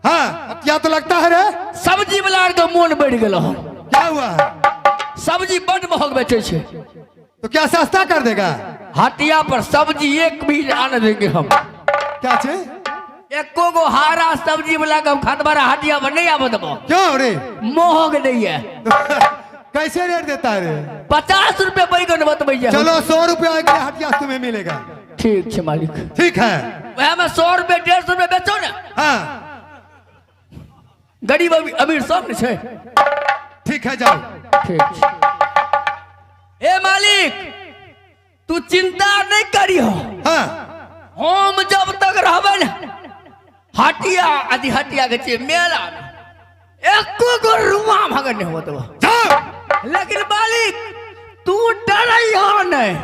हाँ, हटिया तो लगता है रे। सब्जी वाला आर के मोन बढ़ि गेल हन। क्या हुआ? सब्जी बड महग बेचै छै। तो क्या सस्ता कर देगा? हटिया पर सब्जी एक भी आने देंगे हम। क्या चीज? एको गो हारा सब्जी वाला के हम खतबारा हटिया पर नहीं आबऽ देबो। क्यों रे? महग नहीं है। कैसे रेट देता है रे? 50 रुपए बैगन बतबै छै। चलो, 100 रुपया एक हटिया तुम्हें मिलेगा। ठीक छै मालिक। ठीक है। वएह में 100 रुपए, 150 रुपए बेचो ने। गरीब अमीर सब ने छै। ठीक है, जाओ। ठीक छै। हे मालिक, तू चिंता नहीं करियो। हम जब तक रहबै ने हटिया अथी हटिया के छियै मेला मे, एको गो रुआ भगन नहीं होत बा। जाओ। लेकिन मालिक, तू डरैहो नहीं।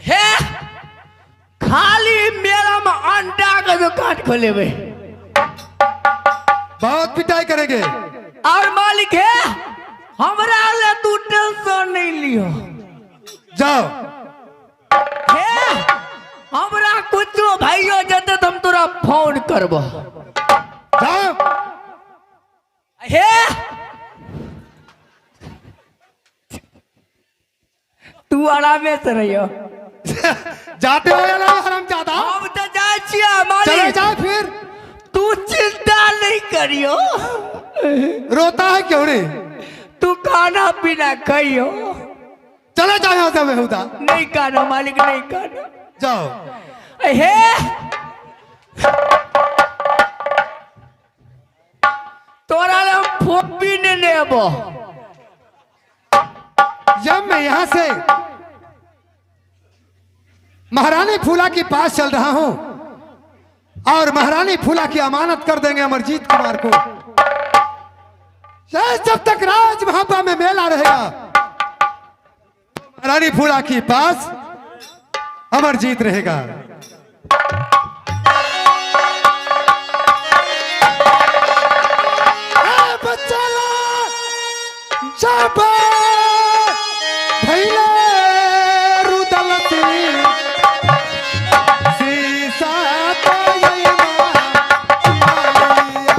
हे, खाली मेला में अंडा के दुकान खोलेबै। बहुत पिटाई करेंगे। और मालिक है, हमरा ले तू टेंशन नहीं लियो। जाओ। हे, हमरा कुछो भाइयो जेते तऽ हम तोरा फोन करबो। जाओ। हे, तू आरामे से रहियो। जाते हो या नहीं हरामजादा? हम तऽ जाइ छियै। चले। मालिक। जाओ फिर। तू चिंता नहीं करियो। रोता है क्यों रे? तू खाना पीना खाइयो। चले जाओ यहाँ से बेहुदा। नहीं खाना मालिक, नहीं खाना। जाओ। हे, तोरा ले हम फोन भी नहीं लेबो। जब मैं यहाँ से महारानी फूला के पास चल रहा हूं और महारानी फूला की अमानत कर देंगे अमरजीत कुमार को। शायद जब तक राज महापा में मेला रहेगा, महारानी फूला के पास अमरजीत रहेगा। ए बच्चा ला, जब भैले रुदलती सीसा तयमा मालिया।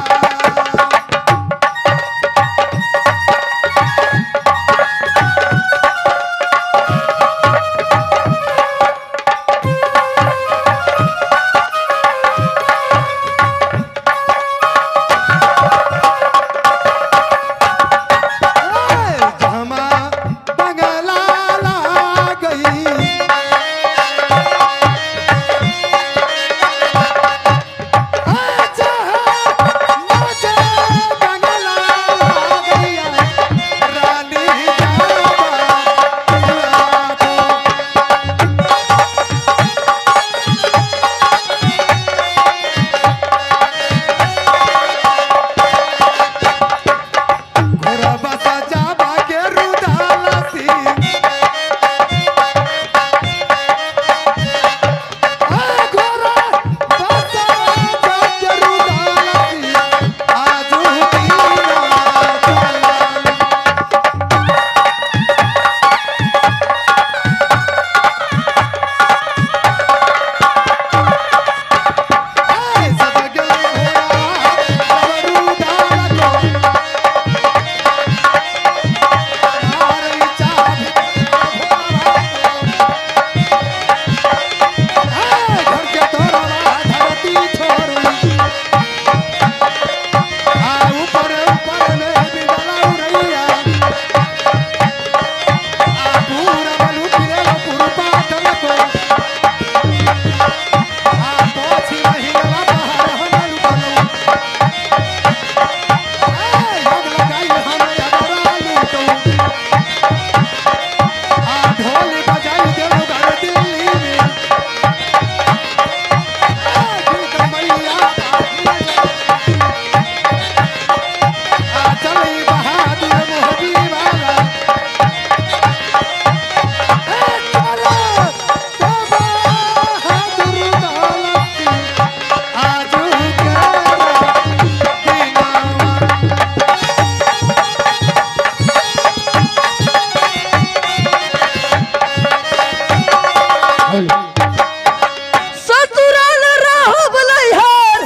रहब लैहर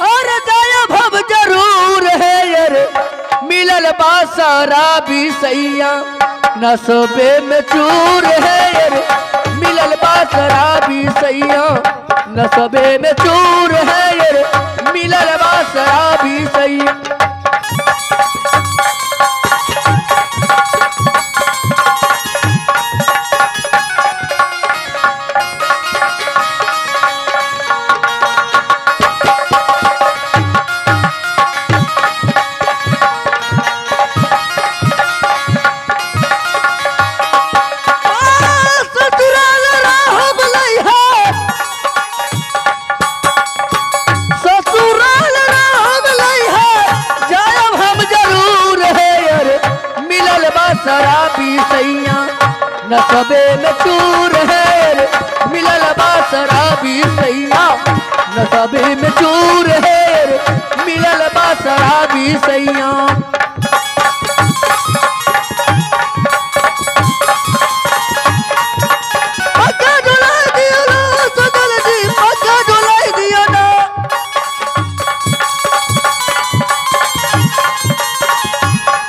और जायब हम जरूर है यार, मिलल बा शराबी सैया नसबे में चूर है यार, मिलल बा शराबी सैया नसबे में चूर है यार, मिलल बा शराबी सैया। ससुराल रहब लैहर, ससुराल रहब लैहर जायब हम जरूर है यार, मिलल बा शराबी सैया नसबे में चूर है यार, मिलल बा शराबी सैया नसबे में चूर है यार, मिलल बा शराबी सैया। पक्का डोलाई दियो ना सजल जी, पक्का डोलाई दियो ना।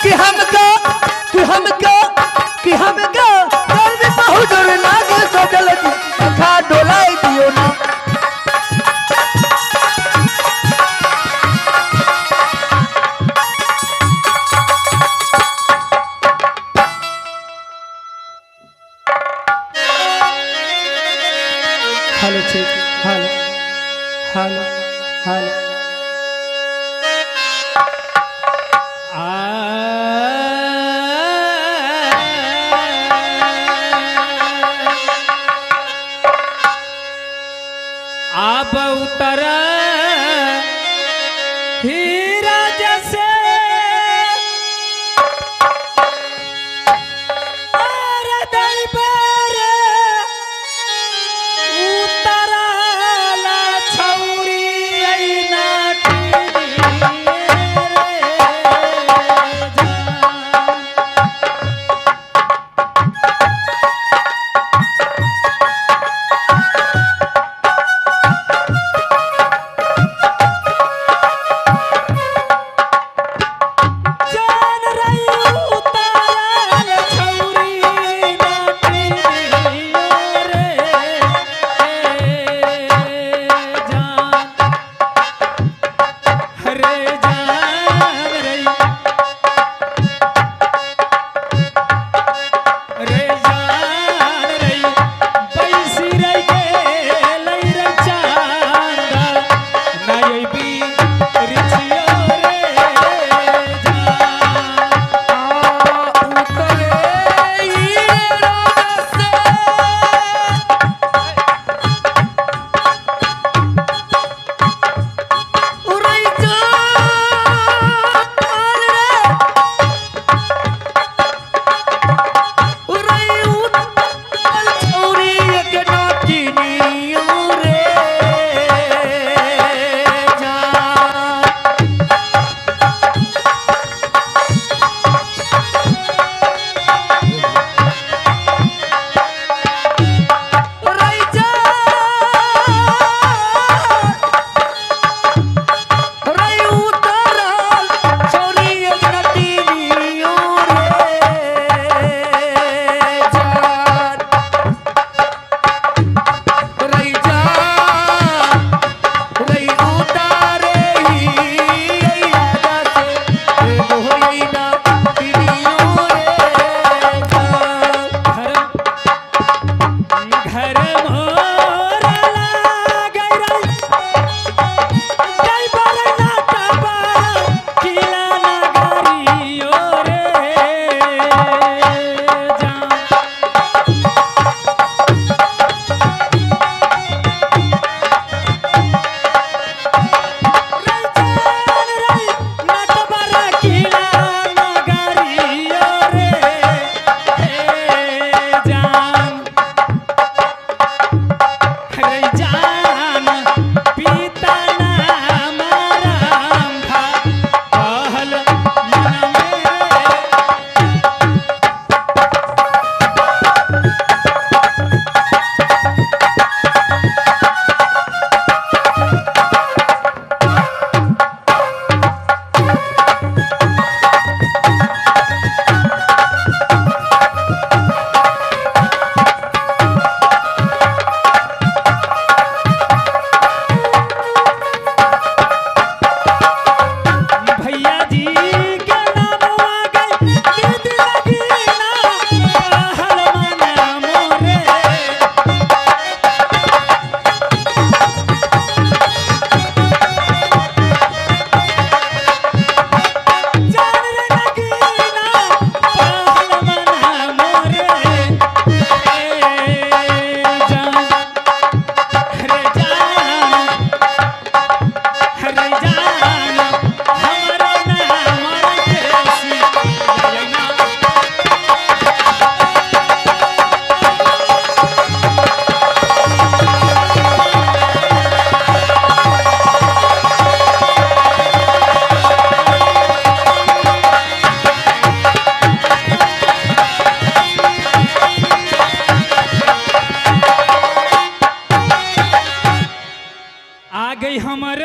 कि हमका कि हमका कि हमका कल भी बहुत डर लागे सजल जी, पक्का डोलाई दियो ना। हेलो ठीक, हेलो हेलो हेलो। आप उतर हीरा जैसे अरे दई पर उतरला छौरी ऐना रे जा। रे जान हमरो नाम राकेश अइना। आ गई हमर